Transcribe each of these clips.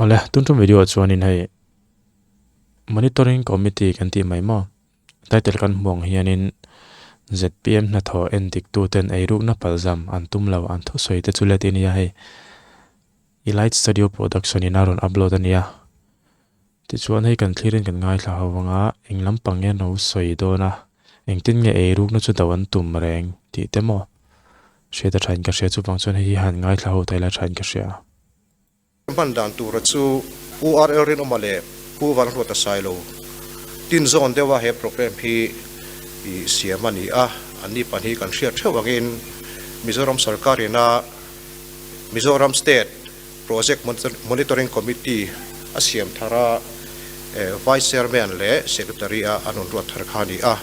Awle, tun tum video ah chuanin hei Monitoring Committee kan tih mai maw? Title kan hmu ang hianin zpm hnathawh en dik tuten eirukna palzam an tum lo an thusawi te chu let i nia hei. Elite Studio Production in a rawn upload a nia. Tichuan hei kan thlirin kan ngaithla ho anga eng lampang nge an lo sawi dawn a, engtin nge eirukna chu do an tum reng tih te maw hriat a thain ka hria chuvang chuan hei hi han ngaithla ho ta ila thain ka hria. Hman dan tura chu Pu RL Rinawma leh Pu Vanruata Sailo tin zawn deuha he programme hi siam a ni a, anni pahnih kan hriat theuh angin Mizoram sarkarina Mizoram State Project Monitoring Committee a siam thar a, Vice Chairman leh Secretary a an rawn ruat thar kha a ni a.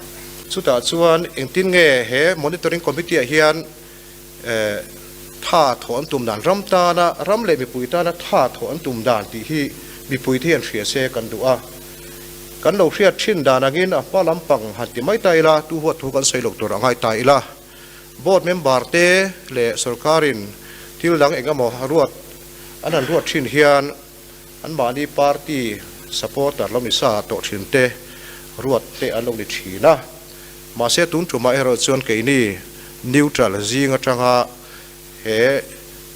Chutah chuan engtin nge he Monitoring Committee ah hian tha thawh an tum dan, ram tana, ram leh mipui tana tha thawh an tum dan tih hi mipui te hian hria se kan duh a. Kan lo hriat thin dan angin a hma lampang han ti mai ta ila, tu huat thu kan sawi loh tur a ngai ta ila. Board member te leh sorkarin thil dang eng emaw ruat an han ruat thin hian anmahni party supporter lo ni sa tawh thin te ruat te an lo ni thin a. Mahse tun tumah erawh chuan keini neutral zing atanga he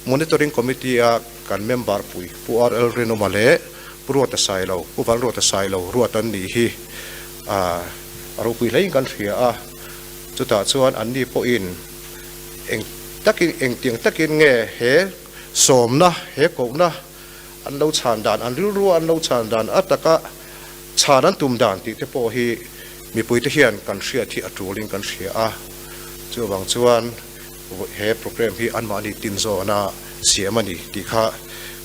monitoring committee a kan member pui Pu RL Rinawma leh Pu Ruata Sailo, Pu Vanruata Sailo ruat an nih hi a ropui hlein kan hria a. Chutah chuan anni pawhin eng takin, engtiang takin nge he sawmna, he kohna an lo chhan dan, an rilrua an lo chhan dan, a taka chhan an tum dan tih te pawh hi mipuite hian kan hriat hi a tulin kan hria a. Chuvang chuan he programme hi anmahni tin zawna siam a ni tih kha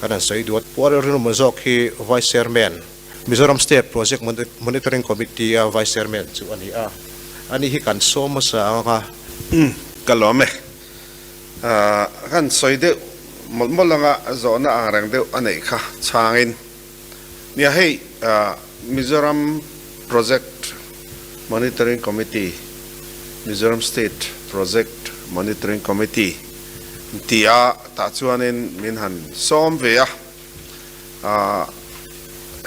kan han sawi duh a. Pu Arel Rinawma zawk hi Vice Chairman Mizoram State Project Monitoring Committee a Vice Chairman chu a ni a, ani hi kan sawm hmasa ang a. Umm, ka lawm e. Kan sawi deuh mawlh mawlh anga zawhna ang reng deuh a neih kha chhangin. Nia hei Mizoram Project Monitoring Committee, Mizoram State Project Monitoring Committee tia tah chuanin min han sawm ve a. Ahh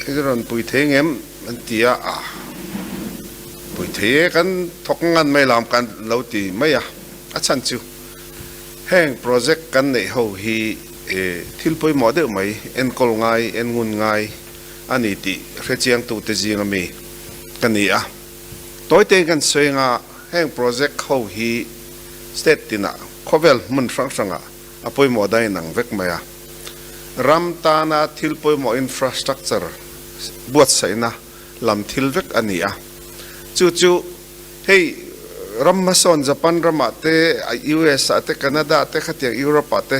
i rawn pui thei ngem an ti a, ahh pui thei e kan thawk ngan mai lam kan lo ti mai a, a chhan chu heng project kan neih ho hi thil pawimawh deuh mai enkawl ngai en ngun ngai a ni tih hrechiang tute zing ami ka ni a, tawi tein kan sawi anga heng project ho hi state tinah khawvel hmun hrang hrangah a pawimawh dan inang vek mai a. Ram tana thil pawimawh infrastructure buatsaihna lam thil vek a ni a. Chu chu hei ram hmasawn Japan ramah te, US ah te, Canada ah te khatiang Europe ah te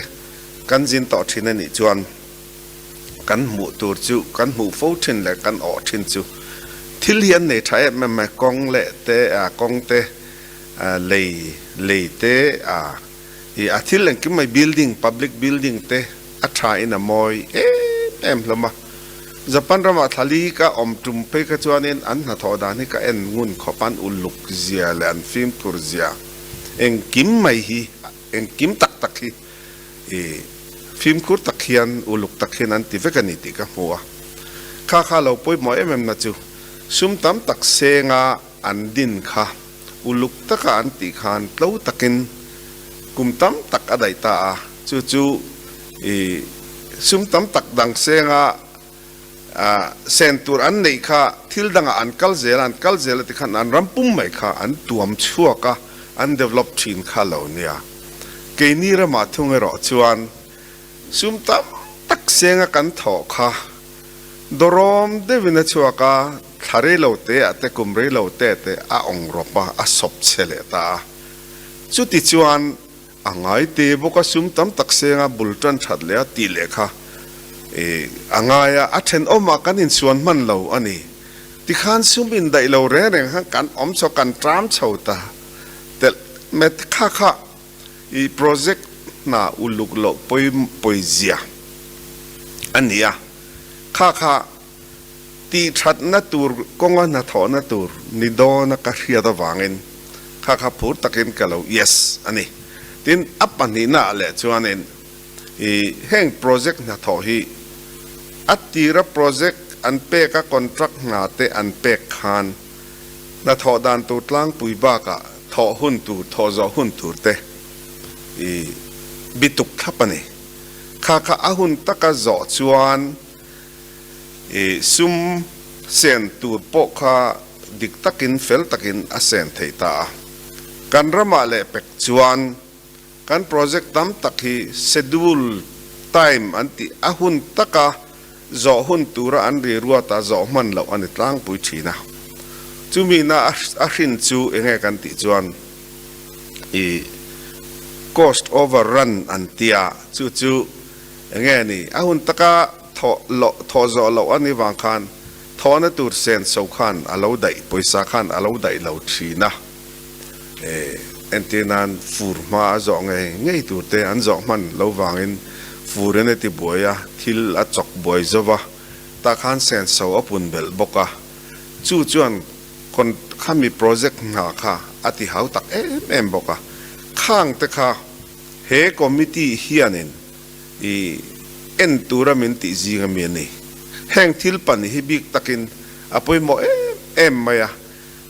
kan zin tawh thin a nih chuan kan hmuh tur chu kan hmuh fo thin leh kan awh thin chu thil hi an nei tha em em mai kawng leh te kawng te lei lei te I a thil engkim mai building, public building te a tha in a mawi em em hlawm a. Japan ramah thlali ka awm tum phei kha chuanin an hnathawh dan hi ka en ngun khawp a, an uluk zia leh an fimkhur zia engkim mai hi engkim tak tak hi i fimkhur tak hian uluk tak hian an ti vek a ni tih ka hmu a. Kha kha lo pawimawh em em na chu sum tam tak senga an din kha Uluk taka an tih khan tlo takin kum tam tak a daih ta a, chu chu i sum tam tak dang senga sen tur an neih kha thil dangah an kal zel a, an kal zel a tikhan an ram pum mai kha an tuam chhuak a, an develop thin kha lo nia. Keini ramah thung erawh chuan sum tam tak senga kan thawh kha Dawrawm deuhin a chhuak a, thla rei lo te ah te kum rei lo te te a awng rawp a, a sawp chhe leh ta a. Chuti chuan a ngai te bawk a, sum tam tak senga bul tan that leh a tih leh kha i a ngai a, a thenawmah kan insuan hman lo a ni. Tikhan sum indaih lo reng reng khan kan awm chho, kan ṭam chho ta telh met kha kha I project hna uluk loh pawizia a ni a, kha kha tih thatna tur kawnga hnathawhna tur ni dawna ka hriat avangin kha kha phur takin ka lo yes a ni. Tin, a pahnihna ah leh chuanin i heng project hnathawh hi. A tira project an pek a contract hna te an pek khan hna thawh dan tur tlangpui bakah thawh hun tur, thawh zawh hun tur te i bituk thlap a ni. Kha kha a hun taka zawh chuan i sum sen tur pawh kha dik takin fel takin a sen thei ta a. Kan ramah leh pek chuan Kan project tam tak hi schedule time an tih a hun taka zawh hun tura an ri ruata zawh hman loh a ni tlangpui thin a. Chumi na a hrin chu enge kan tih chuan i cost over run an tia chu chu enge ni a hun taka thawh loh thawh zawh loh a ni vang khan thawhna tur senso khan a lo daih pawisa khan a lo daih lo thin a. Entir nan fur hma a zawh ngei ngei tur te an zawh hman lo vangin fur in a ti buai a, thil a chawk buai zo va, tah khan senso a pun belh bawk a. Chu chuan khami project hna kha a ti hau tak em em bawk a. Khang te kha he committee hianin i en tura min tih zing ami a ni. Heng thil pahnih hi bik takin a pawimawh em em mai a.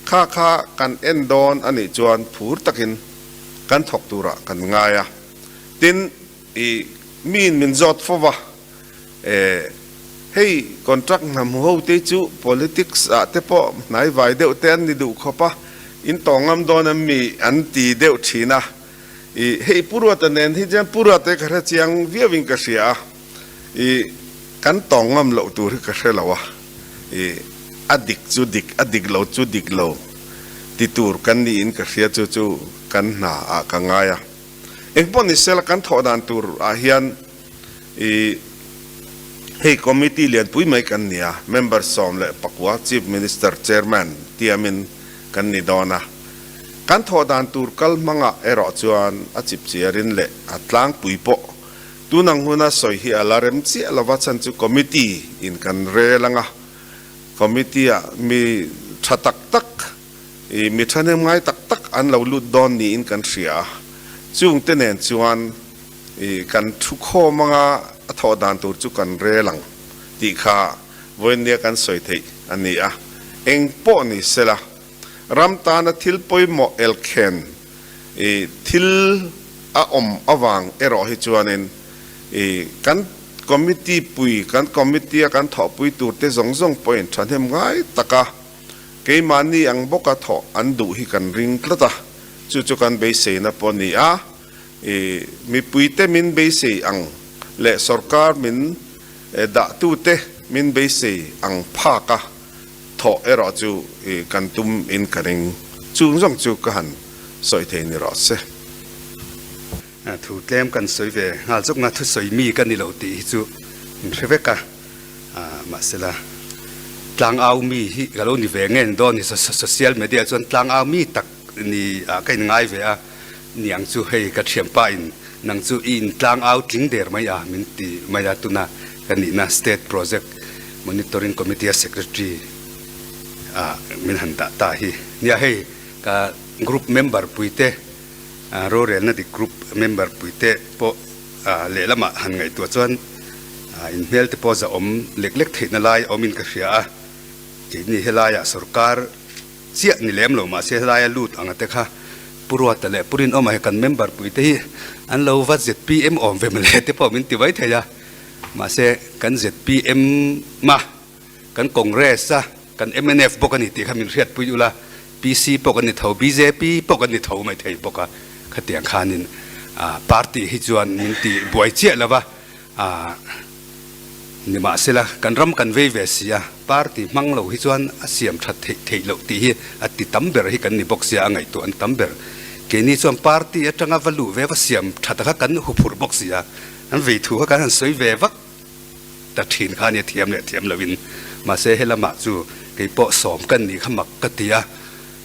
Kha kha kan en dawn a nih chuan phur takin kan thawk turah kan ngai a. Tin, i miin min zawt fo va, e, hei contract hna hmu ho te chu politics ah te pawh hnai vai deuh te an ni duh khawp a, in tawng ngam dawn em mi an ti deuh thin a. I, hei Pu Ruata nen hi chuan Pu Ruata hi ka hre chiang viauin ka hria a, i kan tawng ngam loh tur hi ka hre lo a. I a dik chu dik, a dik lo chu dik lo ti tur kan niin ka hria chu chu kan hna ah ka ngai a. Engpawh ni sela kan thawh dan tur ah hian i hei committee lianpui mai kan ni a, member 14 Chief Minister Chairman tiamin kan ni dawn a. Kan thawh dan tur kal hmangah erawh chuan a chipchiarin leh a tlangpui pawh Tun ang huna sawi hi a la rem chiah lova chhan chu committee in kan rel anga, committee ah mi tha tak tak i mi thahnem ngai tak tak an lo lut dawn niin kan hria a, chung te nen chuan i kan thu khawm anga a thawh dan tur chu kan rel ang tih kha vawiinnia kan sawi theih a ni a, eng pawh ni sela ram tana thil pawimawh elkhen I thil a awm avang erawh hi chuanin i kan committee pui, kan committee a kan thawhpui turte zawng zawng pawhin thahnem ngai taka keimahni ang bawka thawh an duh hi kan ring tlat a, chu chu kan beiseina pawh a ni a, i mipuite min beisei ang leh sorkar min dahtute min beisei ang phaka Thawh erawh chu i kan tum in ka ring. Chung zawng chu ka han sawi thei ni rawh se. Thu tlem kan sawi ve nghal zawk nga thusawi mi ka ni lo tih hi chu min hre vek a, mahsela tlangau mi hi ka lo ni ve nge ni dawn ni social media chuan tlangau mi tak ni ah ka in ngai ve a niang chu hei ka thianpa in nang chu i in tlangau tling der mai a min ti mai a tuna ka nihna state project Monitoring Committee a Secretary ah min han dah ta hi. Nia hei ka group member puite rorelna dik group member puite pawh lehlamah han ngaihtuah chuan inhmel te pawh zahawm lek lek theihna lai awmin ka hria a. Keini helaiah sorkar chiah ni lem lo mahse helaia lut anga te kha Pu Ruata leh Pu Rinawma hi kan member puite hi an lo va zpm awm ve mawle te pawh min ti mai thei a. Mahse, kan zpm a, kan Congress a, kan mnf bawk a ni tih kha min hriatpui ula, PC pawh kan ni tho, bjp pawh kan ni tho mai thei bawk a, khatiang khanin party hi chuan min ti buai chiah lo va, nimahsela kan ram kan vei ve si a, party hmang lo hi chuan a siam that theih theih loh tih hi a ti tam ber hi kan ni bawk sia, a ngaihtuah an tam ber. Keini chuan party atanga va luh ve va siam that kha kan huphurh bawk si a. An vei thu kha kan han sawi ve vak ta thin kha ania thiam leh thiam loin. Mahse helamah chu kei pawh sawm ka nih kha mak ka ti a,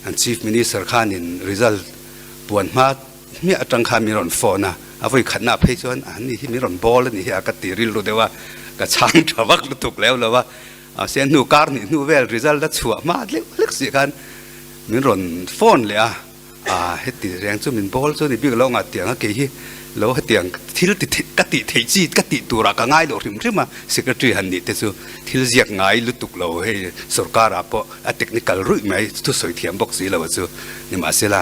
an Chief Minister khanin result puan hma hmiah atang khan min rawn phone a, a vawi khatna phei chuan an ni hi min rawn bawl a nih hi a ka ti rilru deuh a, ka chhang tha vak lutuk leu lo a. Mahse hnu kar hnih hnu vel result a chhuah hma hlek hlek si khan min rawn phone leh a. A heti reng chu min bawl chu ni bik lo nga tiang a kei hi lo hetiang thil ti ka tih theih chi ka tih turah ka ngai loh hrim hrim a, secretary han nih te chu thil ziak ngai lutuk lo hei sorkar ah pawh a technical ruih mai thusawi thiam bawk si lo a chu nimahsela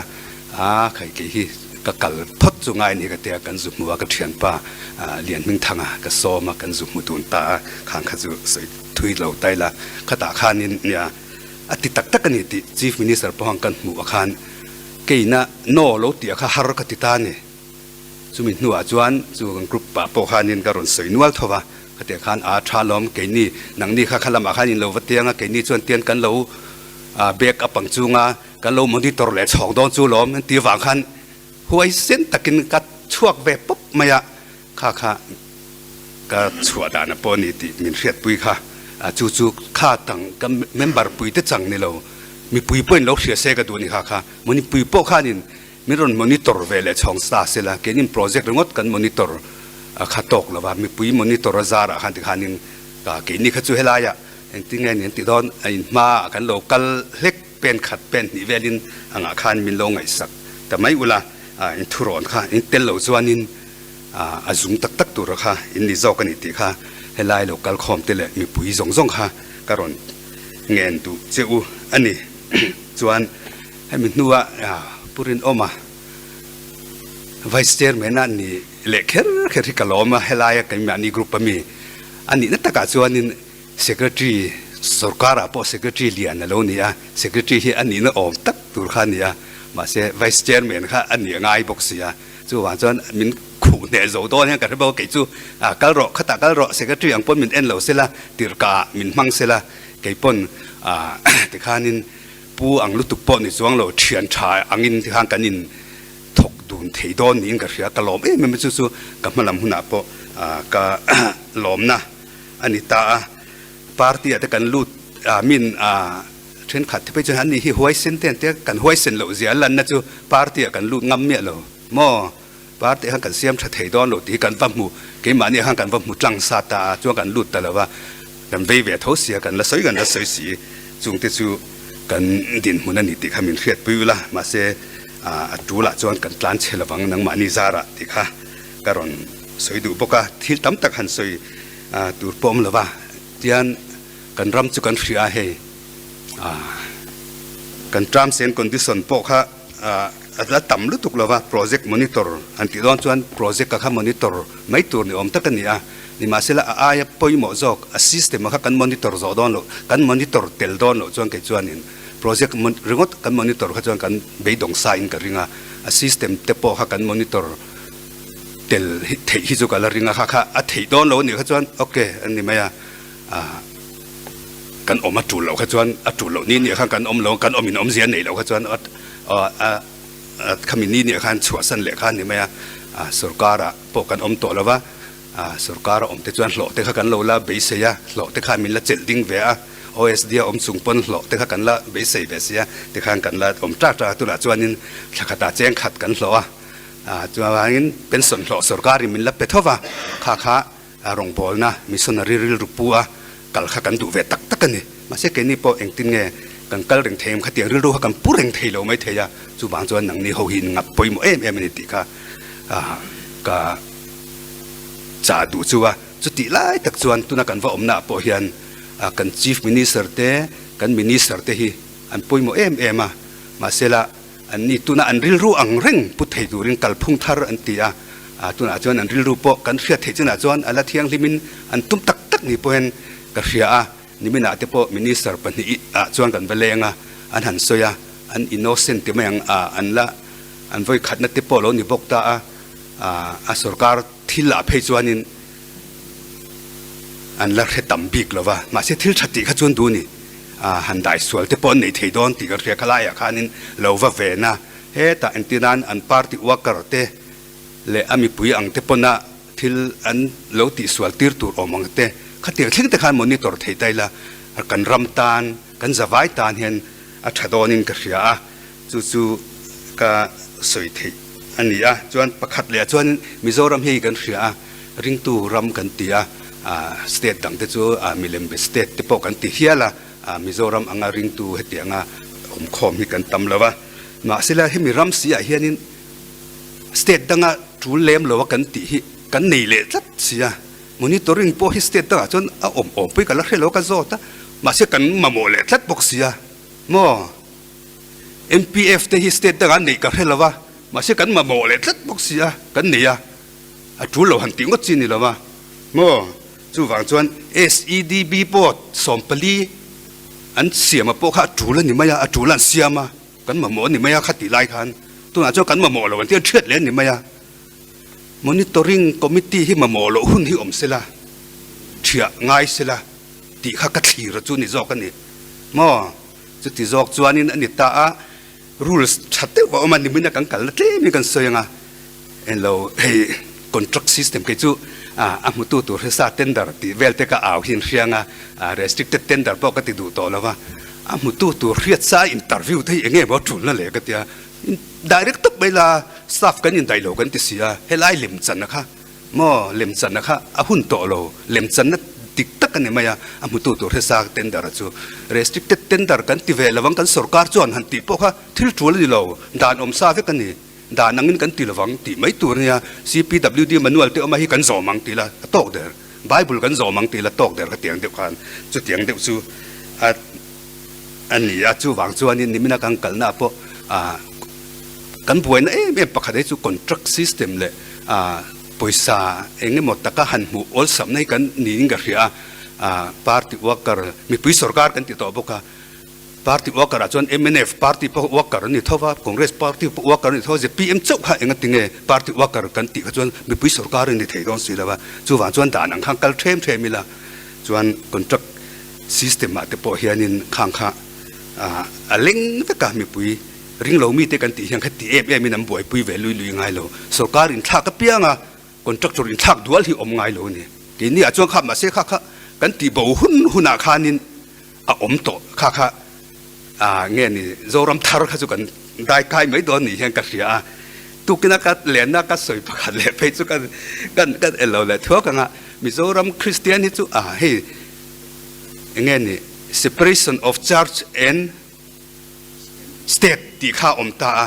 a khai kei hi ka kal phawt chu ngai ni ka tia kan zu hmu a ka thianpa Lianhmingthanga ka sawm a kan zu hmu dun ta a khang kha chu sawi thui lo tai la khatah khanin nia A ti tak tak a ni tih Chief Minister pawh kan hmuh ah khan keina no lo tih ah kha har ka ti ta a ni. Chumi hnuah chuan chu kan group ah pawh khanin ka rawn sawi nual tho va, khatiang khan a tha lawm keini nangni kha kha lamah khan in lo va tiang a, keini chuan tian kan lo back up ang chunga kan lo monitor leh chhawk dawn chu lawm an ti avang khan huaisen takin ka chhuak ve pawp mai a. Kha kha ka chhuah dan a pawh a ni tih min hriatpui kha. Chu chu kha tang ka member pui te chang ni lo, mipui pawhin lo hria se ka duh a ni kha kha. Mipui pawh khanin min rawn monitor ve leh chhawng sa se la, keinin project ringawt kan monitor kha tawk lo va, mipui monitor a zarah khan tikhanin keini kha chu helaiah engtin nge ni an tih dawn, a inhmaah kan lo kal hlek pen khat pen hnih velin angah khan min lo ngaihsak ta mai ula, in thurawn kha in tel lo chuanin A zung tak tak tura kha in ni zawk a ni tih kha helai lo kal khawm te leh mipui zawng zawng kha ka rawn ngen duh che u a ni. Chuan hemi hnua Pu Rinawma Vice Chairman a ni leh kher kher hi ka lawm a, helaia keimahni group ami a nihna takah chuanin Secretary sorkarah pawh Secretary lian a lo ni a, Secretary hi a nihna awm tak tur kha a ni a, mahse Vice Chairman kha a nih a ngai bawk si a. Chuvang chuan min khuh hneh zo dawn hian ka hre bawk a, kei chu kal rawh, khatah kal rawh, secretary ang pawn min en lo sela, tirhkaah min hmang sela, kei pawn tikhanin pu ang lutuk pawh ni chuang lo, thian tha angin tikhan kan in thawk dun thei dawn niin ka hria, ka lawm em em a, chu chu ka hmalam hunah pawh ka lawmna a ni ta a, party ah te kan lut min Thenkhat te phei chuan an ni hi huaisen te an tia, kan huaisen loh zia lanna chu party ah kan lut ngam miah lo maw? Party ah khan kan siam tha thei dawn lo tih hi kan va hmu, keimahni ah khan kan va hmu tlang sa ta a, chuan kan lut ta lo va, kan vei ve tho sia, kan la sawi kan la sawi si, chung te chu kan dinhmun a ni tih kha min hriatpui ula, mahse a tul ah chuan kan tlan chhe lovang nangmahni zarah tih kha ka rawn sawi duh bawk a, thil tam tak han sawi tur pawh awm lo va, tian Kan ram chu kan hria a hei kan terms and condition pawh kha a la tam lutuk lo va, project monitor an tih dawn chuan project a kha monitor mai tur ni awm tak a ni a, nimahsela a aia pawimawh zawk a system a kha kan monitor zawh dawn loh, kan monitor tel dawn loh chuan kei chuanin project ringawt kan monitor kha chuan kan beidawng sa in ka ring a, a system te pawh kha kan monitor tel theih hi chu ka la ring a, kha kha a theih dawn lo a nih kha chuan ok a ni mai a. Kan awm a tul loh kha chuan a tul loh ni nih khan kan awm lo kan awm in awmzia neih loh kha chuan khami ni nih khan chhuahsan leh kha a ni mai a, sorkar ah pawh kan awm tawh lo va, sorkar a awm te chuan hlawh te kha kan lo la beisei a, hlawh te kha min la chelh ding ve a, OSD a awm chung pawn hlawh te kha kan la beisei ve sia, tikhan kan la awm tlak tlak a, tunah chuanin thla khatah cheng khat kan hlawh a, chuvangin pension hlawh sorkar in min la pe tho va, kha kha A rawngbawlna missionary rilru pu a kal kha kan duh ve tak tak a ni. Mahse keini pawh engtin nge kan kal reng thei em khatiang rilru kha kan pu reng thei lo mai thei a, chuvang chuan nangni ho hi in ngap pawimawh em em a ni tih kha ka chah duh chu a. Chutih lai tak chuan tuna kan va awmnaah pawh hian kan Chief Minister te, kan Minister te hi an pawimawh em em a, mahsela An ni tuna an rilru ang reng put thei turin kalphung thar an ti a, tunah chuan an rilru pawh kan hriat theih chinah chuan a la thianghlimin an tum tak tak ni pawhin ka hria a, niminah te pawh Minister pahnih ah chuan kan va leng a, an han sawi a, an innocent ti mai ang a, an la an vawikhatna te pawh lo ni bawk ta a, a sorkar thil ah phei chuanin an la hre tam bik lo va, mahse thil tha tih kha chuan duh a ni. Han dai sual te pawh an nei thei dawn tih kan hria kha laiah khanin lo va ven a, hetah engtin nan an party worker te leh a mipui ang te pawna thil an lo tih sual tir tur awm ang te khatiang thleng te khan monitor thei ta ila kan ram tan kan zavai tan hian a tha dawnin ka hria a, chu chu ka sawi theih a ni a. Chuan pakhat leh ah chuan Mizoram hi kan hria a, ringtu ram kan ti a, state dang te chu milembe state te pawh kan ti hial a, Mizoram anga ringtu hetianga awmkhawm hi kan tam lo a. Mahsela hemi ram si ah hianin state danga tul lem lo a kan tih hi kan nei leh tlat si a, monitoring pawh hi state dangah chuan a awm awm pawhin ka la hre lo a ka zawt a, mahse kan mamawh leh tlat bawk si a maw? MPF te hi state dangah neih ka hre lo a, mahse kan mamawh leh tlat bawk si a, kan nei a, a tul lo han tih ngawt chi ni lo a maw? Chuvang chuan SEDB pawh 14 an siam a pawh kha a tul a ni mai a, a tul a an siam a, kan mamawh a ni mai a kha tih lai khan tunah chuan kan mamawh lo an tih an hriat leh a ni mai a. Monitoring Committee hi mamawh loh hun hi awm sela, thiah ngai sela tih kha ka thlir a chu ni zawk a ni maw? Chuti zawk chuanin a ni ta a, rules tha deuh a awm a, nimina kan kalna tlemin kan sawi ang a, englo hei contract system kei chu a hmutu tur hi sa tender tih vel te ka au hi an hria ang a, restricted tender pawh ka ti duh tawh lo va, a hmutu tur hriat sa interview te hi eng nge maw tulna le ka ti a, direct tawp mai la staff kan indaih lo kan ti si a, helai lemchanna kha Maw lemchanna kha a hun tawh lo, lemchanna dik tak a ni mai a, a hmutu tur hesa tender chu restricted tender kan ti ve lovang kan sorkar chuan han tih pawh kha thil tul a ni lo, dan awm sa vek a ni, dan angin kan ti lovang tih mai tur a nia, CPWD manual te awm a hi kan zawm ang tih la a tawk der, bible kan zawm ang tih la tawk der khatiang deuh khan chutiang deuh chu a a ni a, chuvang chuanin nimina kan kalna pawh ah Kan buaina em em pakhat hi chu contract system leh pawisa eng emaw taka han hmuh awlsamna hi kan niin ka hria a, party worker mipui sorkar kan ti tawh bawk a, party worker ah chuan mnf party pawh worker an ni tho va, Congress party pawh worker an ni tho va, zpm chauh kha enga tinge party worker kan tih kha chuan mipui sorkar an ni thei dawn si lo va, chuvang chuan dan ang khan kal them them ila chuan contract system ah te pawh hianin khang kha a leng vek a mipui. Ring lo mite kan tih hian kha ti em em in an buaipui ve lui lui ngai lo. Sorkar inthlak apianga contractor inthlak dual hi awm ngai lo a ni. Keini ah chuan kha mahse kha kha kan tih bo hun hunah khanin a awm tawh kha kha ah nge ni Zoram thar kha chu kan dai kai mai dawn ni hian ka hria a. Tukina ka lenna ka sawi pakhat leh phei chu kan kan kan el lo leh thuak anga Mizoram Kristian hi chu ah hei enge ni separation of church and State tih kha a awm ta a,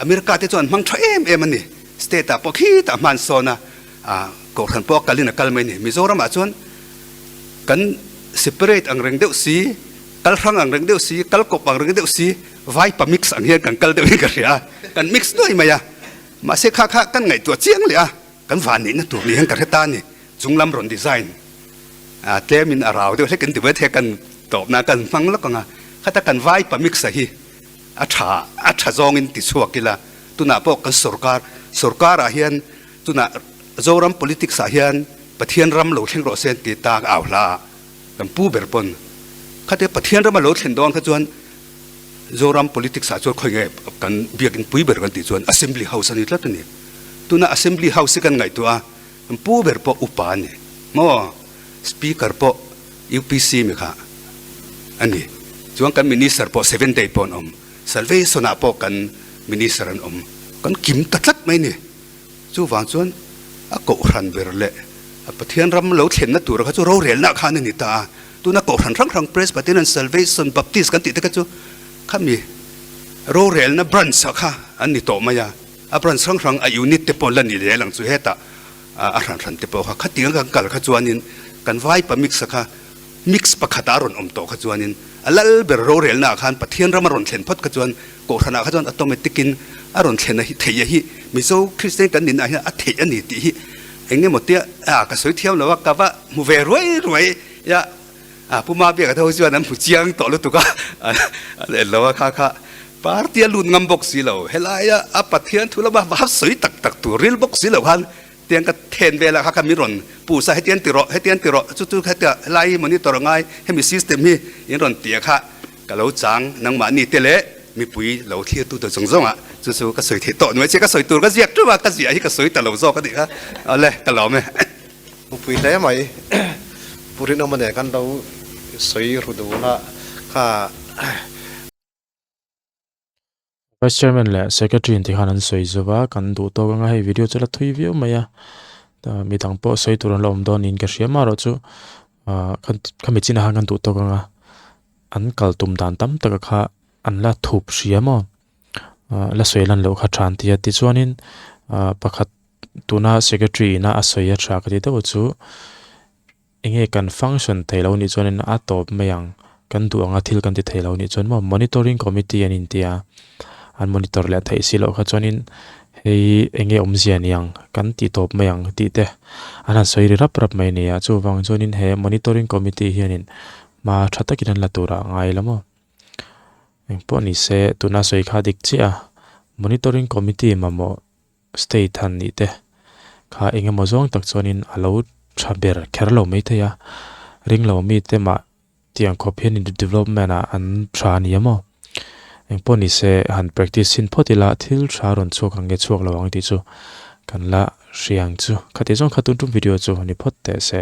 America te chuan an hmang tha em em a ni. State ah pawh khitah hma an sawn a, Kohhran pawh a kalin a kal mai a ni. Mizoram ah chuan kan separate ang reng deuh si, kal hrang ang reng deuh si, kal kawp ang reng deuh si, vaipa mix ang hian kan kal deuh in ka hria a, kan mix nuai mai a. Mahse kha kha kan ngaihtuah chiang leh a, kan van neihna tur ni hian ka hre ta a ni. Chunglam rawn design tlemin a rau deuh hlek in ti mai thei a, kan tawpna kan hmang lawk ang a, khata kan vai pa mix a hi a tha a tha zawngin ti chhuak ila, tunah pawh kan sorkar sorkar ah hian tunah Zoram politics ah hian Pathian ram lo thleng rawh se an ti ta au hla a, kan pu ber pawn khatia Pathian ram a lo thlen dawn kha chuan Zoram politics ah chuan khawi nge kan biakin pui ber kan tih chuan Assembly House a ni tlat a ni, tunah Assembly House hi kan ngaihtuah a. An pu ber pawh upa a ni maw? Speaker pawh UPC mi kha a ni. Chuan kan Minister pawh Seven Day pawh an awm. Salvation ah pawh kan Minister an awm. Kan kim ta tlat mai ni. Chuvang chuan a kohhran ber leh a Pathian ram lo thlenna tura kha chu rorelna khan a ni ta a. Tuna kohhran hrang hrang Presbyterian, Salvation, Baptist kan tih te kha chu khami rorelna branch ah kha an ni tawh mai a. A branch hrang hrang a unit te pawh la ni leh lang chu hetah a hran hran te pawh kha khatiang kan kal kha chuanin kan vaipa mix a kha mix pakhat a rawn awm tawh kha chuanin a lal ber rorelna ah khan Pathian ram a rawn thlen phawt kha chuan kohhran ah kha chuan automatic in a rawn thlen a hi theih a hi Mizo Christian kan nihna ah hian a theih a ni tih hi eng emaw tia a ka sawi thiam lo a ka va hmu ve ruai ruai a a Pu Mabiaka te ho chuan an hmu chiang tawh lutuk a an en lo a kha kha Party a lut ngam bawk si lo, helaia a Pathian thu lama va sawi tak tak tur ril bawk si lo khan tiang ka then velah kha kha min rawn pusa hetiang ti rawh, hetiang ti rawh, chu chu hetia helai hi monitor a ngai, hemi system hi in rawn ti a kha ka lo chang nangmahni te leh mipui lo thlir tu te zawng zawng ah chu chu ka sawi theih tawh nuai che, ka sawi tur ka ziak teuh a, ka ziah hi ka sawi ta lo zawk a nih kha, awle ka lawm e. Mupui hle mai Pu Rinawma nen kan lo sawi ru dun a kha. Vice Chairman leh Secretary in tikhan an sawi zo va, kan duh tawk anga hei video chu la thui viau mai a, midang pawh sawi tur an la awm dawn niin ka hria amaherawh chu ah khami chinah khan kan duh tawk anga an kal tum dan tam taka kha an la thup hria maw. La sawi lan loh kha tha an ti a tichuanin ah pakhat tuna secretary ina a sawi a tha ka ti deuh chu enge kan function thei lo nih chuanin a tawp mai ang kan duh anga thil kan ti thei lo nih chuan maw monitoring committee an inti a an monitor leh theih si loh kha chuanin hei enge awmzia ni ang kan ti tawp mai ang tih te an han sawi ri rap rap mai a ni a chuvang chuanin he monitoring committee hianin hma tha takin an la turah a ngai lo maw. Engpawh ni se tuna sawi kha dik chiah a, Monitoring Committee mamawh state han nih te kha eng emaw zawng tak chuanin a lo tha ber kher lo mai thei a, ring lo mi te mah tiang khawp hian development ah an tha a ni a maw? Engpawh ni se han practice chhin phawt ila thil tha rawn chhuak ang nge chhuak lo ang tih chu kan la hria ang chu. Khati zawng kha tun tum video chu ni phawt teh se.